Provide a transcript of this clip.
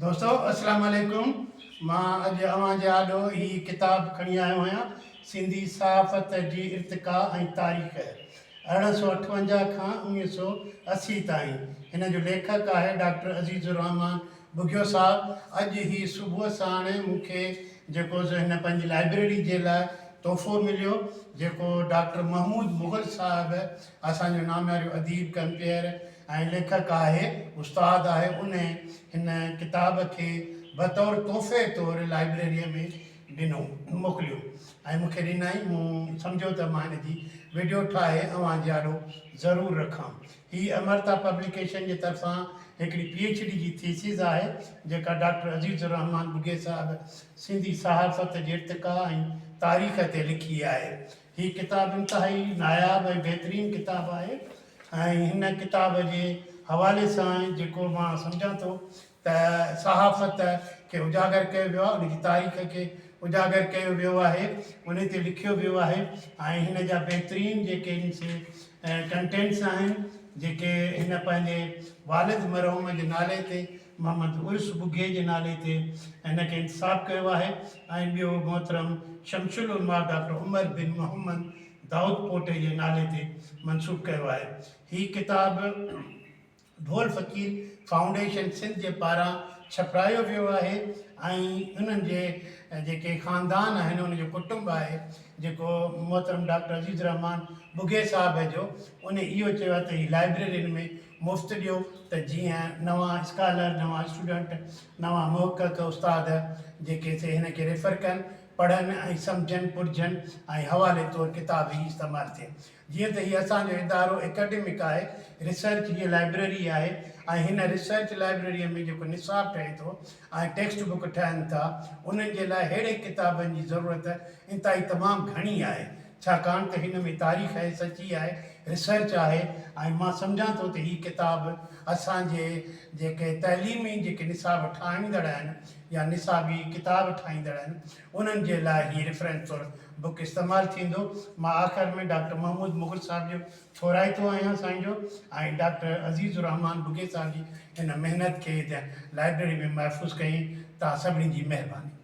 دوستو اسلام عليڪم مان اڄ اوهان جي آڏو هي ڪتاب کڻي آيو آهيان سنڌي صحافت جي ارتقا ۽ تاريخ 1858 کان 1980 تائين هن جو ليکڪ آهي ڊاڪٽر عزيز الرحمان ٻگهيو صاحب اڄ هي صبح ساڻ مون کي جيڪو سو هن پنهنجي لائبريري جي لاء تحفو مليو جيڪو ڊاڪٽر محمود مغل صاحب اسان جو ناميارو اديب ڪمپيئر ۽ ليکڪ آهي، استاد آهي، انهي هن ڪتاب کي بطور تحفي طور لائبريريء ۾ ڏنو، موڪليو ۽ مون کي ڏنائين، مون سمجهيو ته مان هن جي وڊيو ٺاهي اوهان جي آڏو ضرور رکان. هي امرتا پبليڪيشن جي طرفان هڪڙي پي ايڇ ڊي جي ٿيسز آهي، جيڪا ڊاڪٽر عزيز الرحمان ٻگهي صاحب سنڌي صحافت جي ارتقا ۽ تاريخ تي لکي آهي. هي ڪتاب انتهائي ناياب ۽ بهترين ڪتاب آهي ۽ هن ڪتاب جي حوالي سان جيڪو مان سمجهان ٿو ته صحافت کي اجاگر ڪيو ويو آهي ان جي تاريخ کي اجاگر ڪيو ويو آهي ان تي لکيو ويو آهي ۽ هن جا بهترين جيڪي سي ڪنٽينٽس آهن جيڪي هن پنهنجي والد مرحوم جي نالي تي محمد عرس ٻگهي جي نالي تي هن کي انتساب ڪيو آهي ۽ ٻيو محترم شمس العلماء ڊاڪٽر عمر بن محمد دائود پوٽي جي نالي تي منسوب ڪيو آهي. هي ڪتاب ڍول فقير فائونڊيشن سنڌ جي پاران ڇپرايو ويو آهي ۽ انهن جي جيڪي خاندان آهن ان جو ڪٽنب آهي جيڪو محترم ڊاڪٽر عزيز الرحمان ٻگهي صاحب جو ان اهو چيو آهي ته هي لائبريرين ۾ مفت ڏيو ته جيئن نوان اسڪالر، نوان اسٽوڊنٽ، نوان محقق، استاد جيڪي سي هن کي ريفر ڪن، پڙهن ۽ سمجهن، پرجهن ۽ حوالي طور ڪتاب هي استعمال ٿئي. جيئن ته هي اسان جو ادارو اڪيڊمڪ آهي، ريسرچ هيء لائبريري آهي ۽ هن ريسرچ لائبريريء ۾ جيڪو نصاب ٺهي ٿو ۽ ٽيڪسٽ بڪ ٺهن ٿا، انهن جي لاء ههڙي ڪتابن جي ضرورت انتهائي تمام گهڻي آهي. ڇاڪاڻ ته هن ۾ تاريخ آهي، سچي آهي، ريسرچ آهي ۽ مان سمجهان ٿو ته هي ڪتاب اسان جي جيڪي تعليمي جيڪي نصاب ٺاهيندڙ آهن يا نصابي ڪتاب ٺاهيندڙ آهن انهن جي لاء هي ريفرنس طور بڪ استعمال ٿيندو. مان آخر ۾ ڊاڪٽر محمود مغل صاحب جو ٿورائتو آهيان سائين جو ۽ ڊاڪٽر عزيز الرحمان ٻگهي صاحب جي هن محنت کي هتي لائبريري ۾ محفوظ ڪئي. توهان سڀني جي مهرباني.